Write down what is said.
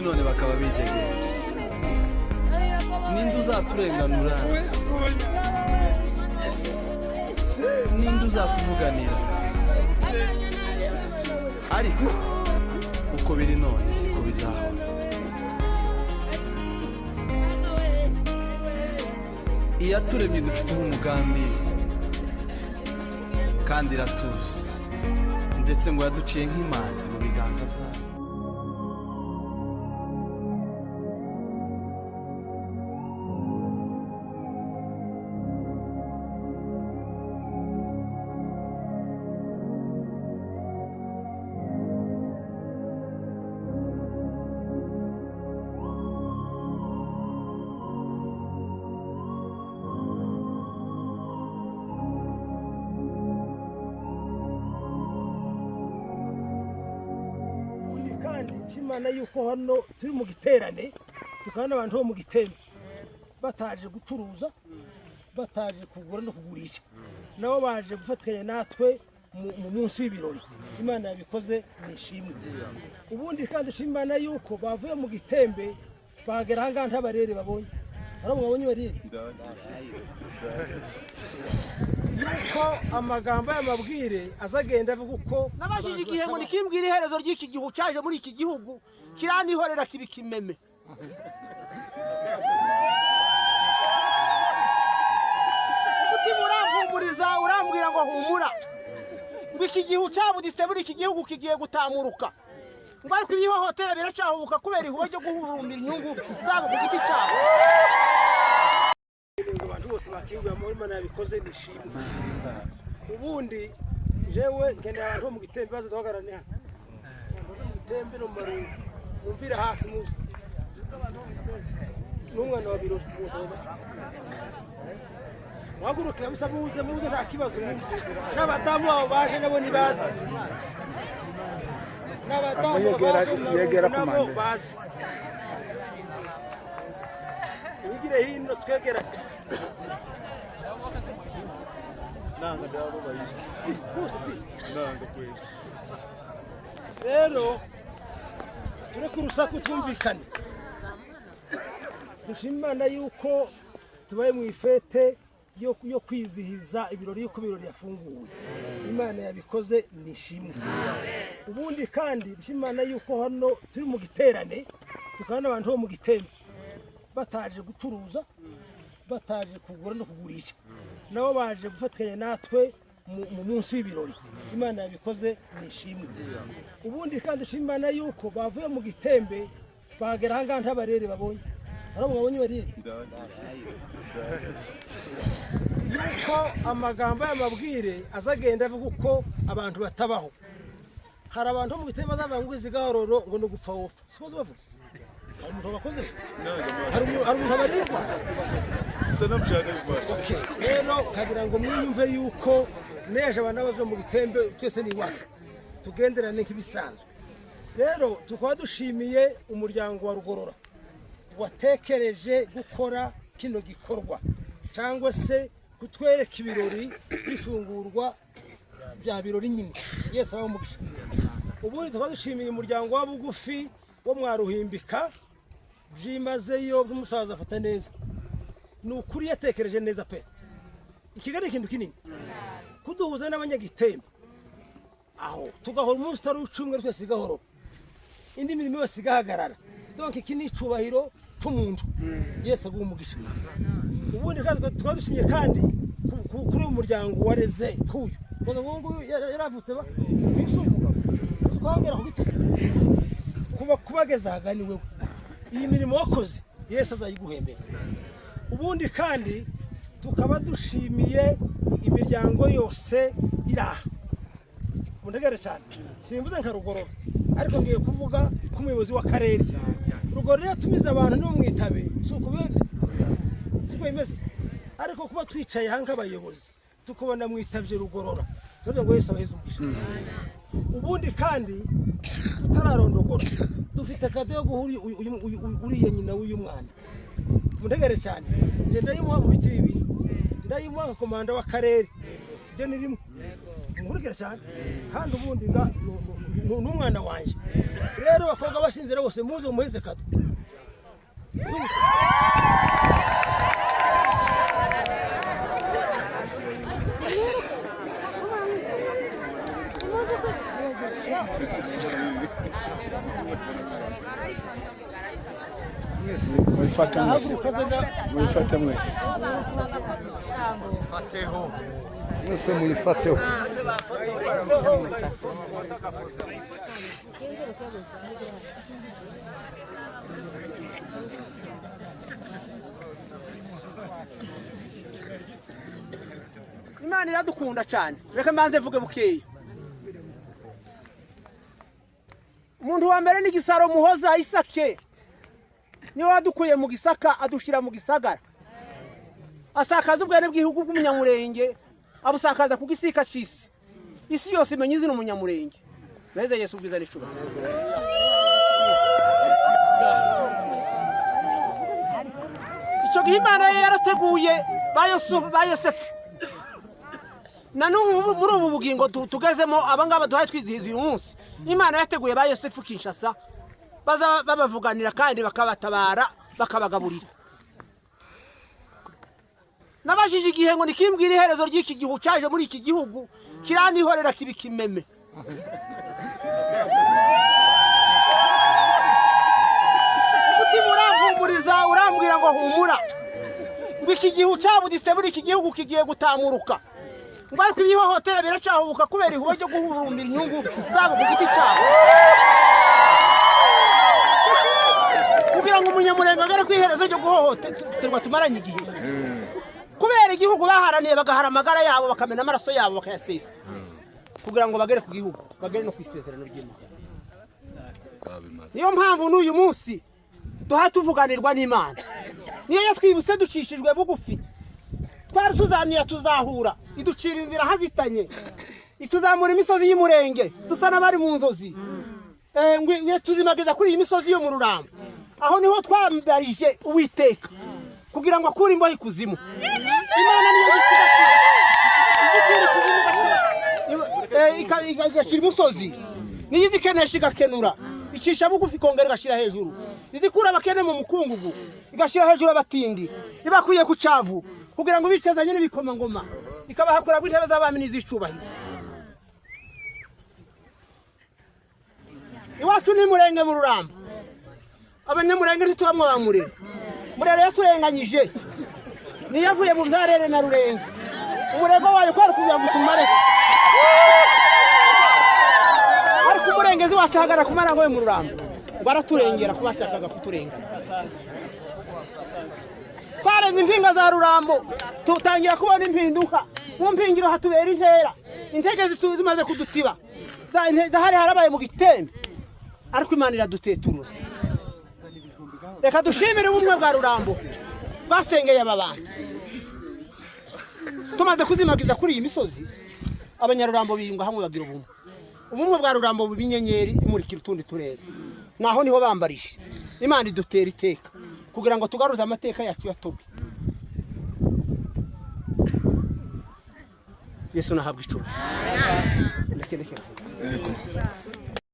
None bakaba bidegemvya. Ninde uzaturenganura? Ninde uzatuvuganira? Ariko uko biri none siko bizahora. Iyaturemye dufiteho umugambi kandi iratuzi, ndetse ngo yaduciye nk'imanzi mu biganza byayo. Kandi nshimana yuko hano turi mu giterane, tukabona abantu bo mu gitembe bataje gucuruza, bataje kugura no kugurisha, nabo baje gufatanya natwe mu munsi w'ibirori. Imana yabikoze, nishimwe. Ubundi kandi nshimana yuko bavuye mu gitembe bagera aha ngaha nta barere babonye. Hari babonye barere yuko amagambo y'amabwire azagenda avuga uko nabajije igihe ngo nikimbwira iherezo ry'iki gihu cyaje muri iki gihugu kiranihorera kiba ikimeme. Umutima urampumuriza, urambwira ngo humura, ngo iki gihu cyabuditse muri iki gihugu kigiye gutamuruka, ngo ariko ibihohotera biracahubuka kubera ihuba ryo guhurumbira inyungu zabo ku giti cyabo. Abantu bose bakinguye amahoro, Imana yabikoze, nishimwe. Ubundi jewe nkeneye abantu bo mu gitembe baze duhagararane hano. Abantu bo mu gitembe no mu marungu mumvire hasi, muze n'umwana wa Birori, muze muhaguruke kabisa, muze muze, nta kibazo, muze n'abadamu babo baje nabo nibaze, n'abadamu baje mu marungu nabo baze, wigire hino twegerane. Rero tureke urusaku twumvikane. Dushima Imana yuko tubaye mu ifete yo kwizihiza ibirori, yuko ibirori yafunguwe. Imana yabikoze, nishimwe. Ubundi kandi dushima Imana yuko hano turi mu giterane, tukabona abantu bo mu gitembe bataje gucuruza, bataje kugura no kugurisha, nabo baje gufatanya natwe mu munsi w'ibirori. Imana yabikoze, nishimwe. Ubundi kandi dushima Imana yuko bavuye mu gitembe bagera aha ngaha nta barere babonye. Hari babonye barere yuko amagambo y'amabwire azagenda avuga uko abantu batabaho. Hari abantu bo mu gitembe bazavuga ngo izi gahororo ngo ni ugupfa wopfa, siko bavuga. Hari umuntu wabakoze? Hari umuntu abarirwa? Rero kagira ngo mwiyumve yuko neje abantu bava mu gitembe twese ni iwacu, tugenderane nk'ibisanzwe. Rero tukaba dushimiye umuryango wa Rugorora watekereje gukora kino gikorwa, cyangwa se kutwereka ibirori bifungurwa bya birori nyine. Yesu abahe umugisha. Ubundi tukaba dushimiye umuryango wa bugufi wo mwaruhimbika byimazeyo bw'umusaza afata neza. Ni ukuri yatekereje neza pe. Ikigali ikintu kinini kuduhuza n'abanyagitembe, aho tugahora umunsi utari ucumwe twese gahoro, indi mirimo yose igahagarara. Donc iki ni icubahiro cy'umuntu. Yesu aguha umugisha. Ubundi kandi tukaba dushimye kandi kuri uyu muryango wareze kuyu ngo yaravutse ba kwisumbuka twongera ku biti kuba kubageza hagani wewe iyi mirimo wakoze Yesu azayiguhembera. Ubundi kandi tukaba dushimiye imiryango yose iraha mundegere cyane. Simvuze nka Rugorora, ariko ngiye kuvuga ku muyobozi w'akarere. Rugorora yatumiza abantu no mwitabe, si uko bimeze, siko bimeze. Ariko kuba twicaye aha nk'abayobozi tukubona mwitabye Rugorora, turavuga ngo Yesu abaheze umugisha. Ubundi kandi tutararondogora, dufite kado yo guha uriya nyina w'uyu mwana. Mundegere cyane, njye ndayimuha mu biti bibiri, ndayimuha nka komanda w'akarere, ibyo ni rimwe. Nkurikire cyane. Kandi ubundi ga N'umwana wanjye rero, abakobwa bashinzira bose muze mumuheze kado. Mubifate mwese, mubifate mwese, mwese muyifateho. Imana iradukunda cyane. Reka mbanze mvuge bukeya. Umuntu wa mbere ni Gisaro Muhoza Isake, niwe wadukuye mu Gisaka adushyira mu Gisagara, asakaza ubwene bw'igihugu bw'umunyamurenge, abusakaza ku gisika c'isi. Isi yose imenya izina umunyamurenge. Meze Yesu ubwiza n'icubahiro. Icyo gihe Imana ye yarateguye ba Yosefu, ba Yosefu. Na n'ubu muri ubu bugingo tugezemo, abangaba duhaye twizihiza uyu munsi, Imana yateguye ba Yosefu Kinshasa, baza babavuganira kandi bakabatabara, bakabagaburira. Nabajije igihe ngo nikimbwira iherezo ry'iki gihu cyaje muri iki gihugu, kiranihorera kiba ikimeme. Umutima urampumuriza, urambwira ngo humura, ngo iki gihu cyabuditse muri iki gihugu kigiye gutamuruka, ngo ariko ibihohotera biracahubuka kubera ihuba ryo guhurumbira inyungu zabo ku giti cyabo. Kugira ngo umunyamurenge agere ku iherezo ryo guhohoterwa tumaranye igihe, kubera igihugu baharaniye, bagahara amagara yabo, bakamena amaraso yabo, bakayasesa kugira ngo bagere ku gihugu, bagere no ku isezerano ry'Imana. Niyo mpamvu n'uyu munsi duha tuvuganirwa n'Imana. Niyo yatwibutse ducishijwe bugufi, twari tuzamira tuzahura, iducira inzira hazitanye, ituzamura imisozi y'umurenge dusa n'abari mu nzozi. Tuzimagiza kuri iyi misozi yo mu Rurambo. Aho niho twambarije Uwiteka kugira ngo akure imbohe ikuzimu. Imana niyo gikiga igikura ikuzimu, igashyira imusozi. Niyo izikenesha, igakenura, icisha bugufi, ikongera igashyira hejuru. Izikura abakene mu mukungugu, igashyira hejuru abatindi, ibakwiye ku cyavu kugira ngo bicazanye n'ibikomangoma, ikabahakura intebe z'abami n'iz'icubahiro. Iwacu ni Murenge mu Rurambo. Abanyamurenge ntitubamwo ba Murere. Murere yaturenganyije, niyo avuye mu byarere na Rurenga. Umurego wayo kwari kugira ngo utumare, ariko umurengezi wacu ahagarara ku marango yo mu Rurambo ngo araturengera kuba ashakaga kuturenganya. Twarenze impinga za Rurambo, tutangira kubona impinduka mu mpingiro, hatubera intera. Intege zimaze kudutiba, zahari harabaye mu gitembe, ariko Imana iraduteturura. Reka dushimire ubumwe bwa Rurambo bwasengeye aba bantu. Tumaze kuzimagiza kuri iyi misozi, abanyarurambo biyunga hamwe, bagira ubumwe. Ubumwe bwa Rurambo buba inyenyeri imurikira utundi turere. Naho niho bambarije Imana, idutera iteka kugira ngo tugaruze amateka yacu yatobwe. Yesu nahabwa icubahiro. Ndeke, ndeke.